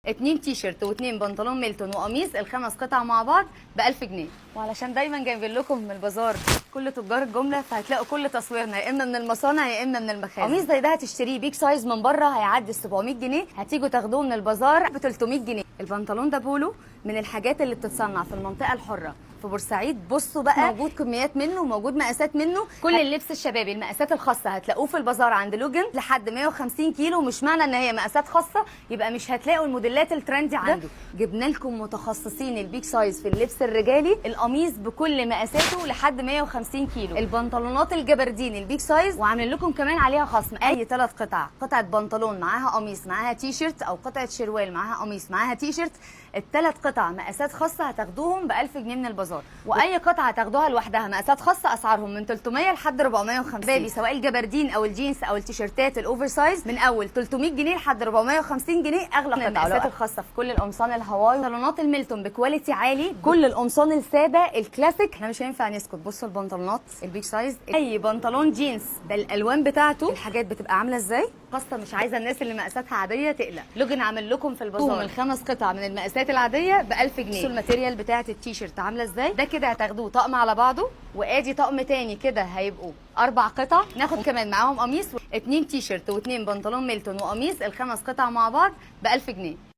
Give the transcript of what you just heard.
اتنين تيشرت واتنين بنطلون ميلتون وقميص، الخمس قطع مع بعض ب 1000 جنيه. وعلشان دايما جايبين لكم من البازار كل تجار الجملة، فهتلاقوا كل تصويرنا يا اما من المصانع يا اما من المخازن. قميص زي ده هتشتريه big size من بره هيعدي ال 700 جنيه، هتيجوا تاخدوه من البازار ب 300 جنيه. البنطلون ده بولو من الحاجات اللي بتتصنع في المنطقة الحرة في بورسعيد. بصوا بقى، موجود كميات منه وموجود مقاسات منه. كل اللبس الشبابي المقاسات الخاصة هتلاقوه في البازار عند لوجن لحد 150 كيلو. مش معنى ان هي مقاسات خاصة يبقى مش هتلاقوا الموديلات ال trendy عنده. جبنا لكم متخصصين ال big size في اللبس الرجالي، القميص بكل مقاساته لحد 150 كيلو، البنطلونات الجبردين ال big size، وعاملين لكم كمان عليها خصم. اي ثلاث قطع، قطعه بنطلون معاها قميص معاها تي شيرت، او قطعه شروال معاها قميص معاها تي شيرت، الثلاث قطع مقاسات خاصة هتاخدوهم ب 1000 جنيه من البازار. واي قطعه هتاخدوها لوحدها مقاسات خاصة اسعارهم من 300 لحد 450. بابي سواء الجبردين او الجينز او التيشيرتات ال oversize من اول 300 جنيه لحد 450 جنيه اغلى قطعه. المقاسات الخاصة في كل القمصان الهواي، بنطلونات الميلتون ب quality عالي، كل القمصان السادة الكلاسيك. احنا مش هينفع نسكت. بصوا البنطلونات ال big size، اي بنطلون جينز بالالوان بتاعته، الحاجات بتبقى عامله ازاي خاصه. مش عايزه الناس اللي مقاساتها عادية تقلق، لوجن عامل لكم في البازار الخمس قطع من المقاسات العادية ب 1000 جنيه. بصوا ال material بتاعه التيشيرت عامله ازاي. ده كده هتاخدوه طقم على بعضه، وادي طقم تاني كده هيبقوا اربع قطع. ناخد كمان معاهم قميص، اتنين تيشيرت واتنين بنطلون ميلتون وقميص، الخمس قطع مع بعض ب 1000 جنيه.